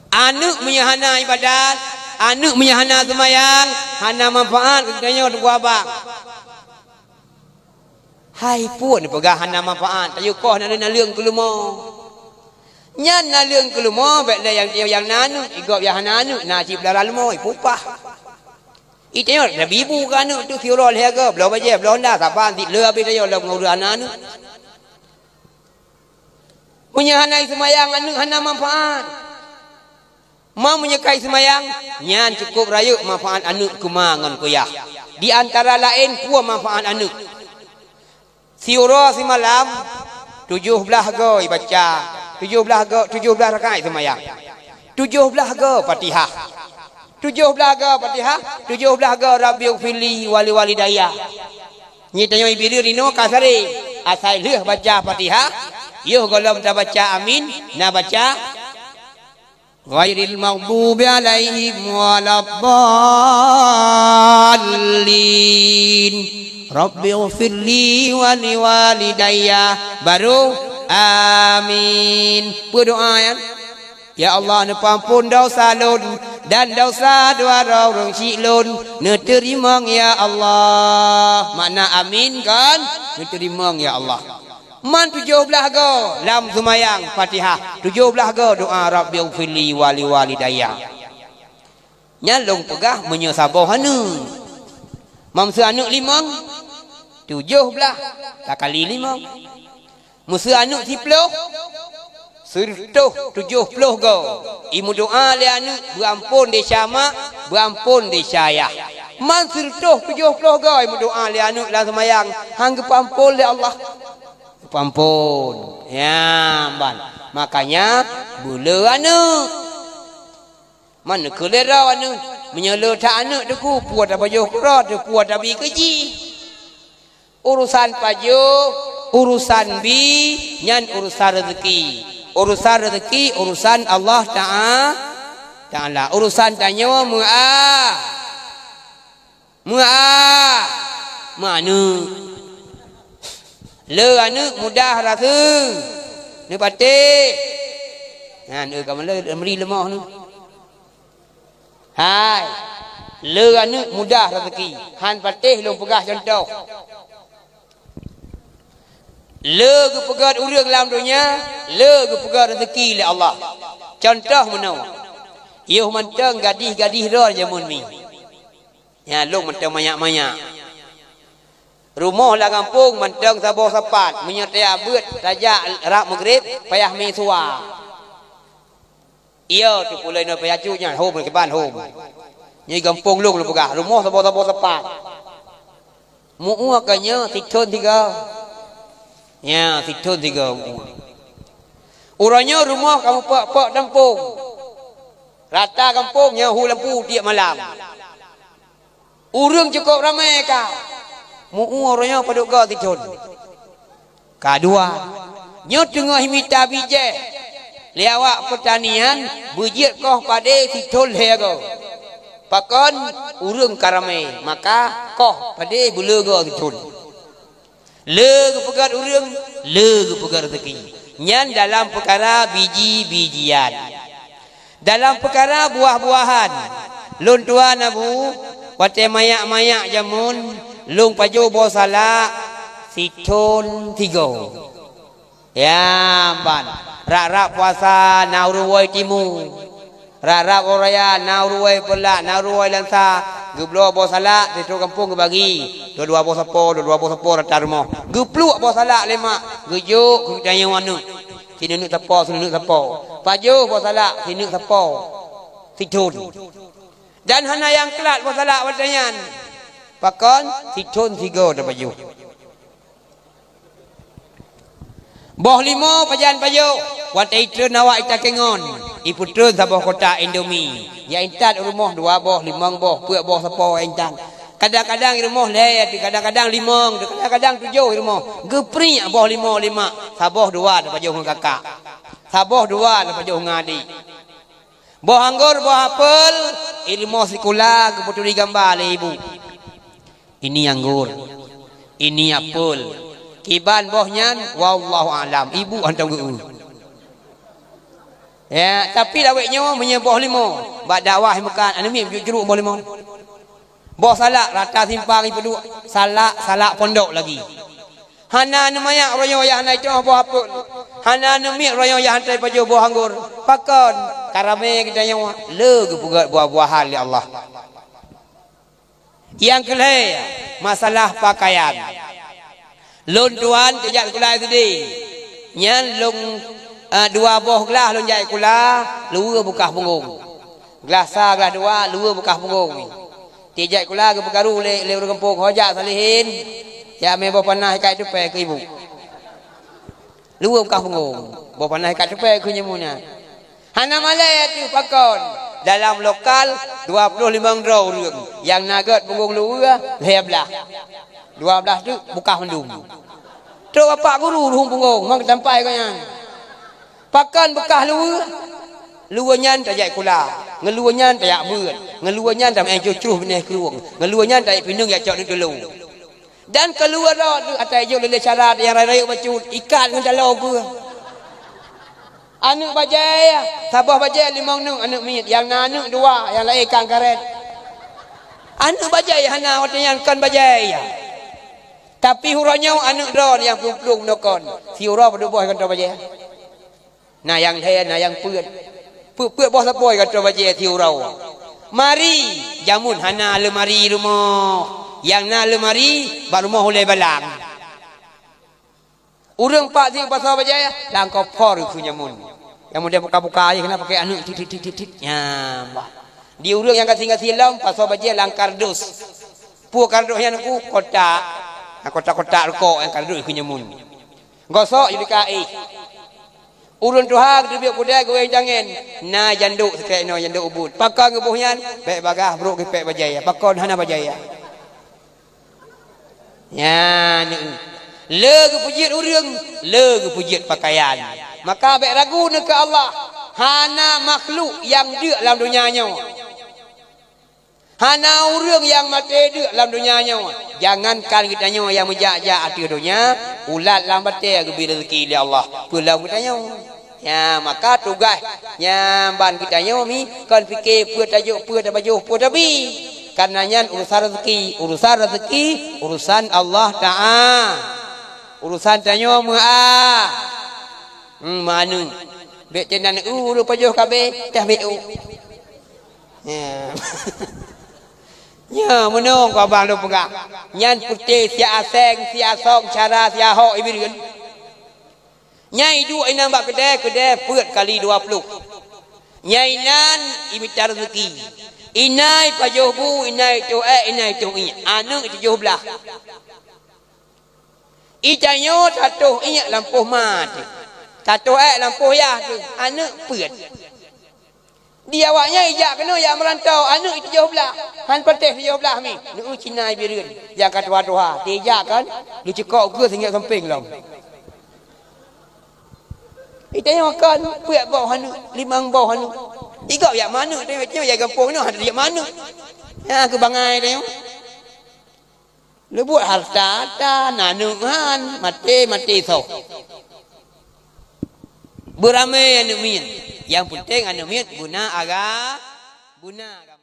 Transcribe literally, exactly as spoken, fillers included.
Aneuk meunyoe hana ibadat, aneuk meunyoe hana seumayang, hana manfaat keu geutanyoe teungku abang. Hai peue neupeugah hana manfaat, tayue koh naleueng-naleueng keu leumo. Nyan naleueng keu leumo, bék lé nyang, nyang na aneuk, i gob nyang hana aneuk, na cit blah leumo, ipupah. I tanyoe tabi ibu keu aneuk tu siuroe lhèe go, bloe bajèe, bloe honda, saban cit le abéh tanyoe lom ngon ureueng hana aneuk. Meunyoe hana seumayang, aneuk hana manfaat. Ma meunyoe ka seumayang, nyan cukôp rayeuk manfaat aneuk keu ma ngon keu yah. Di antara laén peue manfaat aneuk. Siuroe simalam, tujoh blah go ibaca, tujoh blah go, tujoh blah rakaat seumayang. Tujoh blah go Fatihah. Tujoh blah go Fatihah, tujoh blah go Rabbighfirli wa liwalidayya. Nyan tanyoe ibileueng inoe ka sare, asai lheueh baca Fatihah, yoh gohlom tabaca amin, na baca ghairil maghdubi alaihim waladdallin. Rabbighfirli wa liwalidayya. Baru amin. Peue doa nyan? Ya Allah, neupeuampôn desya lôn dan desya dua droe ureueng syik lôn. Neuteurimong ya Allah. Makna amin kan? Neuteurimong ya Allah. Man tujoh blah go lam seumayang Fatihah, tujoh blah go doa Rabbighfirli wa liwalidayya. Nyan lôn peugah meunyoe saboh aneuk. Man meuseu aneuk limong, tujoh blah takali limong. Meuseu aneuk siploh, sireutôh tujoh ploh go. Imeudoa lé aneuk beuampôn desya mak, beuampôn desya yah. Man sireutôh tujoh ploh go imeudoa lé aneuk lam seumayang, han geupeuampôn lé Allah. Peuampôn. Nyan ban. Makanya, beuleu aneuk. Man neukheun lé droe aneuk. Meunyoe le that aneuk teungku, peue tapajoh keudroe, peue tabi keu jih. Urusan pajoh, urusan bi, nyan urusan rezeki. Urusan rezeki, urusan Allah Ta'a-, Ta'ala. Urusan tanyoe meu'a. Meu'a, meuaneuk. Le aneuk mudah raseueng, neupatéh. Nyan, eu, ka meuli leumoh nyoe. Hai, le aneuk mudah raseuki, han patéh lôn peugah cuntoh. Le geupeugét ureueng lam donya, le geupeugét raseuki lé Allah. Cuntoh meunoe, yoh mantong gadih-gadih droe jameun mi. Nyan lôn mantong manyak-manyak. Rumoh lam gampông mantong saboh sapat, meunyoe tajak beuet, tajak rab Maghrib, payah mé suwa. Iya, teupeu lôn inoe payah cut nyan, hom kiban hom. Nyoe gampông lôn, lôn peugah, rumoh saboh-saboh sapat. Meu-ue ka nyoe sithon sigoe. Nya, sithon sigoe meu-ue. Uroe nyoe rumoh ka meupok-pok tampông. Rata gampông nyoe hu lampu tiep malam. Ureueng cukôp ramé ka. Meu-ue uroe nyoe padub goe sithon. Ka dua. Nyoe teungoh mita bijéh lé awak peutanian, beujeuet koh padé sithon lhée goe. Pakon? Ureueng ka ramé, maka koh padé beuleugoe sithon. Le geupeugét ureueng, le geupeugét rezeki. Nyan dalam peukara biji-bijian. Dalam peukara buah-buahan, lôn tuan Abu, watée manyak-manyak jameun, lôn pajoh boh salak sithon sigoe. Ya, ban. Rab-rab puasa na ureueng woe timu. Rab-rab uroe raya na ureueng woe peulat, na ureueng woe lansa. Geubloe boh salak, di gampông geubagi. Dua-dua boh sapo, dua-dua boh sapo rata rumoh. Geupluek boh salak lé mak, geujok keu geutanyoe aneuk. Sineuk sapo, sineuk sapo. Pajoh boh salak, sineuk sapo. Sithon. Dan hana nyang klat boh salak watée nyan. Pakon? Sithon sigoe tapajoh. Boh limo pajan pajoh, watée itreun awak itakée ngon, ipeutreun saboh kotak Indomie. Ya intat u rumoh dua boh, limong boh, peuet boh sapo ya intat. Kadang-kadang i rumoh lhée, kadang-kadang limong, kadang-kadang tujoh i rumoh. Geupriek boh limo lé mak, saboh dua tapajoh ngon kakak. Saboh dua tapajoh ngon adik. Boh anggor, boh apel, i rumoh sikula geupeuturi gamba lé ibu. Ini anggor, ini apel. Kiban boh nyan, wallahu alam. Ibu hantom geu-eu. Ya, tapi lawét nyoe meunyoe boh limau, bak dakwah meukat, aneuk miet jujuruk boh limau. Boh salak, rata simpang ipeuduek, salak, salak pondok lagi. Hana aneuk manyak roh nyoe nyang hana itoh boh apot. Hana aneuk miet roh nyoe nyang hana ipajoh boh anggor. Pakon? Karamé geutanyoe le geupeugét buah-buahan lé Allah. Nyang keulhèe, masalah pakaian. Lôn tuan teujak sikula S D. Nyan lôn, eh, dua boh glah lôn jak sikula, luweue bukah punggong. Glah sa, glah dua, luweue bukah punggong. Teujak sikula geupeukaru lé, lé ureueng gampông, "Ho jak Salihin, jak mé boh panah ikat tupée keu ibu." Luweue bukah punggong. Boh panah ikat tupée keu nyoe meunan. Hana malèe teuh pakon. Dalam lokal dua ploh limong droe ureueng. Nyang na gèt punggong luweue lhèe blah. Dua blah teuk bukah mandum. Trok bapak guru ruhueng punggong, mang tampai gobnyan. Pakon beukah luweue? Luweue nyan tajak sikula, ngon luweue nyan tajak beuet, ngon luweue nyan tameu'en cruh-cruh binéh krueng, ngon luweue nyan tajak pineung jak cok aneuk tulông. Dan keuluwa droe teuh ata ijok lé cara nyang rayeuk-rayeuk bacut, ikat ngon taloe keue. Aneuk bajèe, saboh bajèe limong neuk aneuk miet, nyang na aneuk dua, nyang laén ikat karet. Aneuk bajèe hana watèe nyan kon bajèe. Tapi uroe nyoe aneuk droe nyang plueng-plueng meunokon, siuroe padub boh kantô bajèe. Na nyang lhèe, na nyang peuet. Peuet-peuet boh sapoi kantô bajèe siuroe. Mari, jameun hana lemari rumoh. Nyang na lemari, bak rumoh ulèe balang. Ureueng pat siuroe pasoe bajèe, lam kofor keu jameun. Nyang model buka-buka aja keunan pakai aneuk tit, tit, tit, tit, tit. Nyan, bah. Di ureueng nyang gasien-gasien lom, pasoe bajèe lam kardus. Peue kardus nyan ku? Kotak. Nah, kotak-kotak rukok nyang kardus keu jameun. Gosok jadi kaéh. Ureueng tuha geuteubiet kudèe geuwéng tangen, na jandok sikèe inoe, jandok ubit. Pakon geuboh nyan? Bèk bagaih brok geupèk bajèe. Pakon hana bajèe? Nyan, le geupeujeuet ureueng, le geupeujeuet pakaian. Maka bèk ragu neuh keu Allah. Hana makhluk nyang deuk lam donya nyoe. Hana ureueng nyang maté deuk lam donya nyoe. Jangankan geutanyoe nyang meujak-jak ateueh donya, ulat lam batèe geubri raseuki lé Allah. Peue lom geutanyoe? Ya, maka tugaih nyang ban geutanyoe mi kon pike peue tajok, peue tapajoh, peue tabi. Karena nyan urusan raseuki, urusan raseuki, urusan Allah Taala. Urusan tanyoe meu'ah. Hmm, meu'ah aneuk. Bèk teunan u ureueng pajoh kabeh, tah bèk u. Ya. Nyoe meunong ku abang lôn peugah. Nyan peuté siaseng, siasong, cara siahok Iblih. Nyang iduek inan bak keudè, keudè peuet kali dua ploh. Nyang inan imita raseuki. Inan ipajoh bu, inan itoh èk, inan itoh iék. Aneuk tujoh blah. Itanyoe tatoh iék lampôh ma teuh, tatoh èk lampôh yah teuh, aneuk peuet. Di awaknyan ijak keunoe jak meurantau, aneuk tujoh blah, han patéh tujoh blah mi, neu Cina Ibeurieun nyang ka tuha-tuha, tijak kan, leucukok keue singoh sampéng lom. Itanyoe kan peuet boh aneuk, limong boh aneuk. Igob jak meuaneuk, tanyoe jak gampông nyoe hana jak meuaneuk. Nyan keuh bangai tanyoe. Leubuet hareuta, hareuta, na aneuk han, maté, maté soh. Beuramé aneuk miet. Nyang peunteng aneuk miet beuna aga-, beuna agama.